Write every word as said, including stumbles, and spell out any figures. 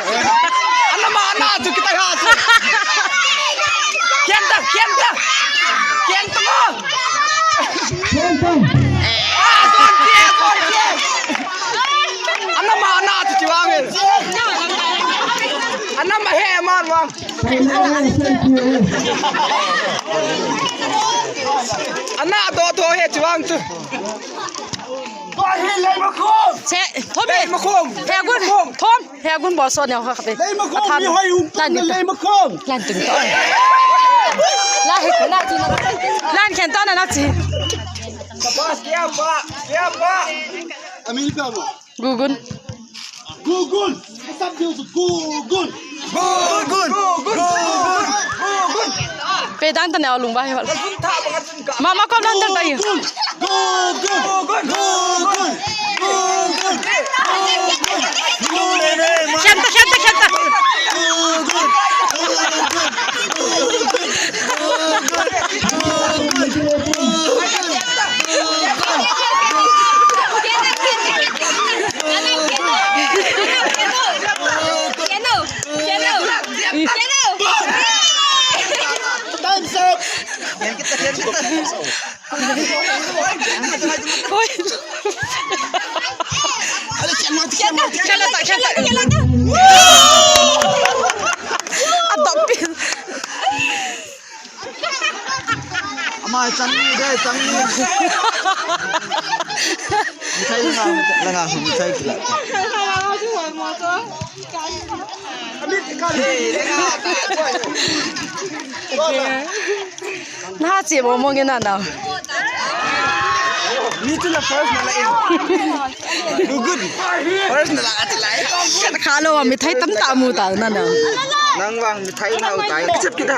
Ana ma, ana chu kitai ha chu. Kian ta, kian ta. Kian ta mo. Ah, son che, son che. Ana ma, ana chu chi vang e. Ana ma he man vang. Ana do do he chi vang chu. Che, thom e. Leimakhom. He gun, thom. He gun bol son ne kha te. Leimakhom, mi hoi hung tung na Leimakhom. Lan tung to. La he ko na chi na. Lan khen to na na chi. Sabas, kya ba, kya ba. Amil pa mo. Gugun. Gugun. Sab diu Gugun. Gugun. Gugun. Gugun. Pe dan ta ne alung ba he wal. Mama ko dan ta kai. Gugun. Gugun. Gugun. Gugun. Khen ta, khen ta, khen ta. Time's up. Oi. Khen ta, khen ta. Adop pin. Ama chang ni de, chang ni. Mithai la nga, la nga, mithai kila. Na che mo mo nge na na. Mi tu la first na la in. Good, good. First na la at la. Khat kha lo, mithai tam ta mu ta na na. Nang vang mithai na u tai. Chap kita.